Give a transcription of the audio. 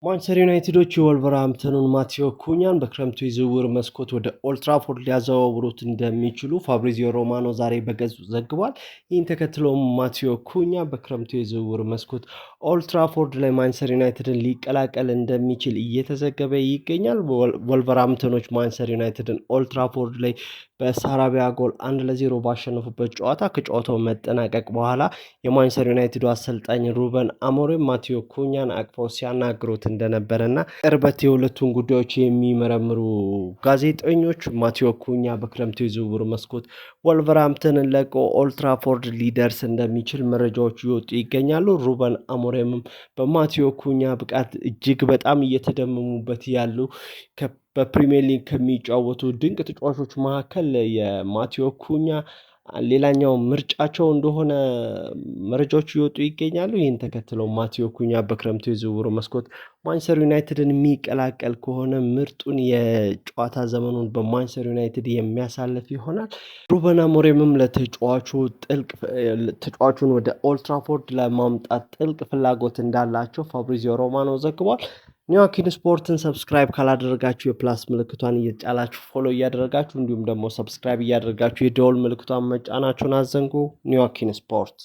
ማንቸስተር ዩናይትዶች የወልቨርሃምፕተኑን ማቴዎ ኩኛን በክረምቱ የዝውውር መስኮት ወደ ኦልትራፎርድ ሊያዘዋውሩት እንደሚችሉ ፋብሪዚዮ ሮማኖ ዛሬ በገጹ ዘግቧል። ይህን ተከትሎም ማቴዎ ኩኛ በክረምቱ የዝውውር መስኮት ኦልትራፎርድ ላይ ማንቸስተር ዩናይትድን ሊቀላቀል እንደሚችል እየተዘገበ ይገኛል። ወልቨርሃምፕተኖች ማንቸስተር ዩናይትድን ኦልትራፎርድ ላይ በሳራቢያ ጎል 1-0 ባሸነፉበት ጨዋታ ከጨዋታው መጠናቀቅ በኋላ የማንቸስተር ዩናይትዱ አሰልጣኝ ሩበን አሞሪም ማቴዎ ኩኛን አቅፈው ሲያናግሩት እንደነበረና ቅርበት የሁለቱን ጉዳዮች የሚመረምሩ ጋዜጠኞች ማቴዎ ኩኛ በክረምቱ የዝውውር መስኮት ወልቨርሃምፕተንን ለቆ ኦልትራፎርድ ሊደርስ እንደሚችል መረጃዎች ይወጡ ይገኛሉ። ሩበን አሞሪምም በማቴዎ ኩኛ ብቃት እጅግ በጣም እየተደመሙበት ያሉ በፕሪሚየር ሊግ ከሚጫወቱ ድንቅ ተጫዋቾች መካከል የማቴዎ ኩኛ ሌላኛው ምርጫቸው እንደሆነ መረጃዎች እየወጡ ይገኛሉ። ይህን ተከትለው ማቴዎ ኩኛ በክረምቱ የዝውውር መስኮት ማንቸስተር ዩናይትድን የሚቀላቀል ከሆነ ምርጡን የጨዋታ ዘመኑን በማንቸስተር ዩናይትድ የሚያሳልፍ ይሆናል። ሩበን አሞሪምም ለተጫዋቹ ጥልቅ ተጫዋቹን ወደ ኦልትራፎርድ ለማምጣት ጥልቅ ፍላጎት እንዳላቸው ፋብሪዚዮ ሮማኖ ዘግቧል። ኒዋኪን ስፖርትን subscribe ካላደረጋችሁ የ plus ምልክቷን እየተጫናችሁ follow እያደረጋችሁ እንዲሁም ደግሞ subscribe እያደረጋችሁ የደወል ምልክቷን መጫናችሁን አትዘንጉ። ኒዋኪን ስፖርት።